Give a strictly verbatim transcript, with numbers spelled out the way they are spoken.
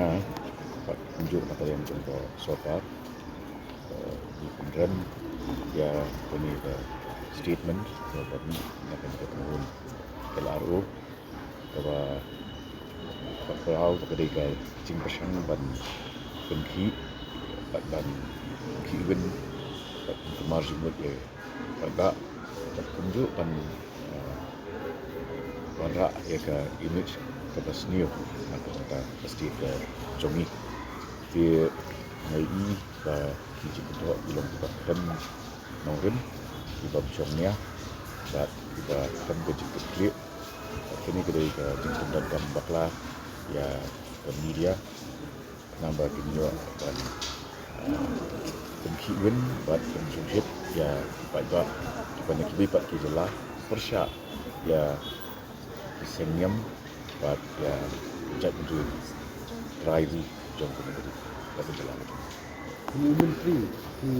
Bad kumjuh na ka liang jong ka sorkar, eh, ngi pynrem ïa kane ka statement kaba mih na kane ka tynrong L R O kaba, kaba khraw ba ka dei ka jingpyrshang ban pynkhih bad ban khih win bad ban pynmar jingmut ïa ka paidbah bad kumjuh ban, eh, wanrah ïa ka image kaba sniew na ka bynta ka state ka jong ngi. Te nga ïohi ba ki jingkynthoh ki long kiba khlem nongrim, kiba bishong nia bad kiba khlem ka jingkitkhlieh. Bad kane ka dei ka jingpyndonkam bakla ïa ka media. Namar ba kin ïoh ban, ah, pynkhih win bad pynshongshit ïa ki paidbah kiba na kiwei pat ki jylla pyrshah ïa ki seng niam bad ïa ki jaitbynriew trai ri jong ka ri bad ka jylla. Ki myntri, ki